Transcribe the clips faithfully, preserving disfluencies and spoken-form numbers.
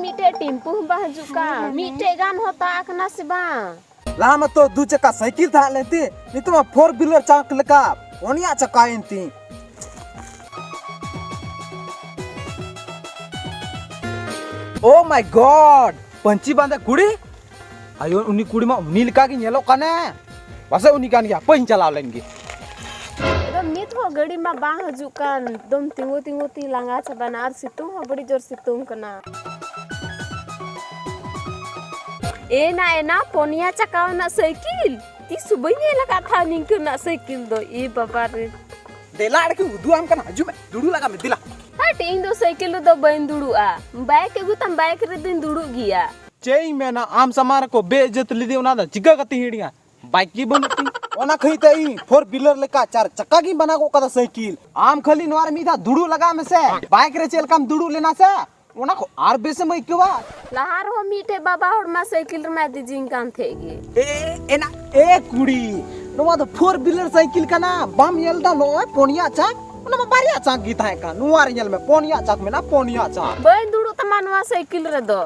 ᱢᱤᱫᱴᱮᱡ ᱴᱮᱢᱯᱩ ᱦᱚᱸ ᱵᱟᱝ ᱦᱤᱡᱩᱜ ᱠᱟᱱ, ᱢᱤᱫᱴᱮᱡ ᱜᱟᱱ ᱦᱚᱸ ᱛᱟᱜ ᱟᱠᱟᱱᱟ ᱥᱮ ᱵᱟᱝ? ᱞᱟᱦᱟ ᱢᱟᱛᱚ ᱫᱩ ᱪᱟᱠᱟ ᱥᱟᱭᱠᱮᱞ ᱛᱟᱦᱮᱸ ᱞᱮᱱ ᱛᱤᱧ, ᱱᱤᱛᱚᱜ ᱢᱟ ᱯᱷᱳᱨ ᱵᱤᱞᱟᱨ ᱪᱟᱸᱠ ᱞᱮᱠᱟ ᱯᱩᱱᱭᱟ ᱪᱟᱠᱟᱭᱮᱱ ᱛᱤᱧ᱾ Oh my God! ᱯᱟᱹᱧᱪᱤ ᱵᱟᱸᱫᱮ ᱠᱩᱲᱤ? ᱟᱭᱳ, ᱩᱱᱤ ᱠᱩᱲᱤ ᱢᱟ ᱩᱱᱤ ᱞᱮᱠᱟ ᱜᱮ ᱧᱮᱞᱚᱜ ᱠᱟᱱᱮ᱾ ᱯᱟᱥᱮᱡ ᱩᱱᱤ ᱠᱟᱱ ᱜᱮᱭᱟ, ᱦᱟᱯᱮᱧ ᱪᱟᱞᱟᱣ ᱞᱮᱱ ᱜᱮ᱾ ᱮᱠᱫᱚᱢ ᱱᱤᱛ ᱦᱚᱸ ᱜᱟᱹᱰᱤ ᱢᱟ ᱵᱟᱝ ᱦᱤᱡᱩᱜ ᱠᱟᱱ, ᱮᱠᱫᱚᱢ ᱛᱤᱸᱜᱩ ᱛᱤᱸᱜᱩ ᱛᱤᱧ ᱞᱟᱸᱜᱟ ᱪᱟᱵᱟᱭᱮᱱᱟ, ᱟᱨ ᱥᱤᱛᱩᱝ ᱦᱚᱸ ᱵᱟᱹᱲᱤ ᱡᱳᱨ ᱥᱤᱛᱩᱝ ᱠᱟᱱᱟ᱾ ᱮᱱᱟ ᱮᱱᱟ ᱯᱚᱱᱭᱟ ᱪᱟᱠᱟ ᱨᱮᱱᱟᱜ ᱥᱟᱭᱠᱮᱞ, ᱛᱤᱥ ᱦᱚᱸ ᱵᱟᱹᱧ ᱧᱮᱞ ᱟᱠᱟᱫ ᱛᱟᱦᱮᱸ ᱱᱤᱝᱠᱟᱹᱱᱟᱜ ᱥᱟᱭᱠᱮᱞ ᱫᱚ᱾ ᱮ ᱵᱟᱵᱟ ᱨᱮ᱾ ᱫᱮᱞᱟ ᱟᱲᱮ ᱠᱚ ᱩᱫᱩᱜ ᱟᱢ ᱠᱟᱱᱟ, ᱦᱤᱡᱩᱜ ᱢᱮ, ᱫᱩᱲᱩᱵ ᱞᱟᱜᱟᱜ ᱢᱮ, ᱫᱮᱞᱟ᱾ ᱦᱟᱴ, ᱤᱧ ᱫᱚ ᱥᱟᱭᱠᱮᱞ ᱨᱮᱫᱚ ᱵᱟᱹᱧ ᱫᱩᱲᱩᱵᱼᱟ, ᱵᱟᱭᱤᱠ ᱟᱹᱜᱩ ᱛᱟᱢ, ᱵᱟᱭᱤᱠ ᱨᱮᱫᱚᱧ ᱫᱩᱲᱩᱵ ᱜᱮᱭᱟ᱾ ᱪᱮᱫ ᱤᱧ ᱢᱮᱱᱟ, ᱟᱢ ᱥᱟᱢᱟᱝ ᱨᱮᱠᱚ ᱵᱮᱼᱤᱡᱽᱡᱚᱛ ᱞᱤᱫᱤᱧ, ᱚᱱᱟ ᱫᱚ ᱪᱤᱠᱟᱹ ᱠᱟᱛᱮᱧ ᱦᱤᱲᱤᱧᱟ? ᱵᱟᱭᱤᱠ ᱜᱮ ᱵᱟᱹᱱᱩᱜ ᱛᱤᱧ᱾ ᱚᱱᱟ ᱠᱷᱟᱹᱛᱤᱨ ᱛᱮ ᱤᱧ ᱯᱷᱳᱨ ᱵᱤᱞᱟᱨ ᱞᱮᱠᱟ ᱪᱟᱨ ᱪᱟᱠᱟ ᱜᱤᱧ ᱵᱮᱱᱟᱣ ᱜᱚᱫ ᱠᱟᱫᱟ ᱥᱟᱭᱠᱮᱞ᱾ ᱟᱢ ᱠᱷᱟᱹᱞᱤ ᱱᱚᱣᱟ ᱨᱮ ᱢᱤᱫ ᱫᱷᱟᱣ ᱫᱩᱲᱩᱵ ᱞᱟᱜᱟᱜ ᱢᱮᱥᱮ, ᱵᱟᱭᱤᱠ ᱨᱮ ᱪᱮᱫ ᱞᱮᱠᱟᱢ ᱫᱩᱲᱩᱵ ᱞᱮᱱᱟ ᱥᱮ, ᱚᱱᱟ ᱠᱷᱚᱱ ᱟᱨ ᱵᱮᱥᱮᱢ ᱟᱹᱭᱠᱟᱹᱣᱟ᱾ ᱞᱟᱦᱟ ᱨᱮᱦᱚᱸ ᱢᱤᱫᱴᱮᱡ ᱵᱟᱵᱟ ᱦᱚᱲ ᱢᱟ ᱥᱟᱭᱠᱮᱞ ᱨᱮᱢᱟ ᱤᱫᱤ ᱡᱤᱧ ᱠᱟᱱ ᱛᱟᱦᱮᱸᱫ ᱜᱮ᱾ ᱮ, ᱮᱱᱟ, ᱮ ᱠᱩᱲᱤ, ᱱᱚᱣᱟ ᱫᱚ ᱯᱷᱳᱨ ᱵᱤᱞᱟᱨ ᱥᱟᱭᱠᱮᱞ ᱠᱟᱱᱟ, ᱵᱟᱢ ᱧᱮᱞ ᱫᱟ? ᱱᱚᱜᱼᱚᱭ ᱯᱩᱱᱭᱟ ᱪᱟᱠ, ᱚᱱᱟ ᱢᱟ ᱵᱟᱨᱭᱟ ᱪᱟᱠ ᱜᱮ ᱛᱟᱦᱮᱸ ᱠᱟᱱ᱾ ᱱᱚᱣᱟ ᱨᱮ ᱧᱮᱞ ᱢᱮ, ᱯᱩᱱᱭᱟ ᱪᱟᱠ ᱢᱮᱱᱟᱜᱼᱟ, ᱯᱩᱱᱭᱟ ᱪᱟᱠ᱾ ᱵᱟᱹᱧ ᱫᱩᱲᱩᱵ ᱛᱟᱢᱟ ᱱᱚᱣᱟ ᱥᱟᱭᱠᱮᱞ ᱨᱮᱫᱚ᱾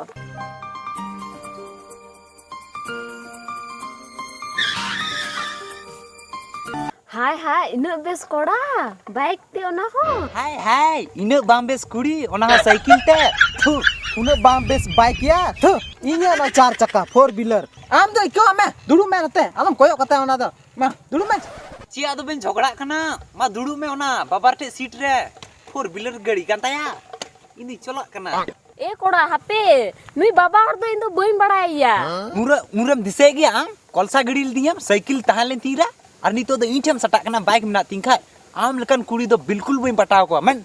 ᱦᱟᱭ ᱦᱟᱭ, ᱤᱱᱟᱹᱜ ᱵᱮᱥ ᱠᱚᱲᱟ, ᱵᱟᱭᱤᱠ ᱛᱮ ᱚᱱᱟ ᱦᱚᱸ᱾ ᱦᱟᱭ ᱦᱟᱭ, ᱤᱱᱟᱹᱜ ᱵᱟᱝ ᱵᱮᱥ ᱠᱩᱲᱤ, ᱚᱱᱟ ᱦᱚᱸ ᱥᱟᱭᱠᱮᱞ ᱛᱮ᱾ ᱛᱷᱩ, ᱩᱱᱟᱹᱜ ᱵᱟᱝ ᱵᱮᱥ ᱵᱟᱭᱤᱠ ᱭᱟ᱾ ᱛᱷᱩ, ᱤᱧᱟᱹᱜ ᱚᱱᱟ ᱪᱟᱨ ᱪᱟᱠᱟ ᱯᱷᱳᱨ ᱵᱤᱞᱟᱨ᱾ ᱟᱢ ᱫᱚ ᱟᱹᱭᱠᱟᱹᱣᱟᱜ ᱢᱮ, ᱫᱩᱲᱩᱵ ᱢᱮ ᱱᱚᱛᱮ, ᱟᱞᱚᱢ ᱠᱚᱭᱚᱜ ᱠᱟᱛᱟ ᱚᱱᱟ ᱫᱚ᱾ ᱢᱟ, ᱫᱩᱲᱩᱵ ᱢᱮ᱾ ᱪᱮᱫ ᱟᱫᱚ ᱵᱮᱱ ᱡᱷᱚᱜᱽᱲᱟᱜ ᱠᱟᱱᱟ? ᱢᱟ ᱫᱩᱲᱩᱵ ᱢᱮ, ᱚᱱᱟ ᱵᱟᱵᱟᱨ ᱴᱷᱮᱡ ᱥᱤᱴ ᱨᱮ᱾ ᱯᱷᱳᱨ ᱵᱤᱞᱟᱨ ᱜᱟᱹᱲᱤ ᱠᱟᱱ ᱛᱟᱭᱟ, ᱤᱧ ᱫᱩᱧ ᱪᱟᱞᱟᱜ ᱠᱟᱱᱟ᱾ ᱮ ᱠᱚᱲᱟ, ᱦᱟᱯᱮ, ᱱᱩᱭ ᱵᱟᱵᱟ ᱦᱚᱲ ᱫᱚ ᱤᱧ ᱫᱚ ᱵᱟᱹᱧ ᱵᱟᱲᱟᱭᱮᱭᱟ᱾ ᱩᱱᱨᱮ, ᱩᱱᱨᱮᱢ ᱫᱤᱥᱟᱹᱭᱮᱫ ᱜᱮᱭᱟ ᱟᱢ? ᱠᱚᱞᱥᱟ ᱜᱟᱹᱲᱤ ᱞᱤᱫᱤᱧᱟᱢ, ᱥᱟᱭᱠᱮᱞ ᱛᱟᱦᱮᱸ ᱞᱮᱱ ᱛᱤᱧ ᱨᱮ, ᱟᱨ ᱱᱤᱛᱚᱜ ᱫᱚ ᱤᱧ ᱴᱷᱮᱱ ᱥᱟᱴᱟᱜ ᱠᱟᱱᱟ, ᱵᱟᱭᱤᱠ ᱢᱮᱱᱟᱜ ᱛᱤᱧ ᱠᱷᱟᱡ᱾ ᱟᱢ ᱞᱮᱠᱟᱱ ᱠᱩᱲᱤ ᱫᱚ ᱵᱤᱞᱠᱩᱞ ᱵᱟᱹᱧ ᱯᱟᱴᱟᱣ ᱠᱚᱣᱟ, ᱢᱮᱱ᱾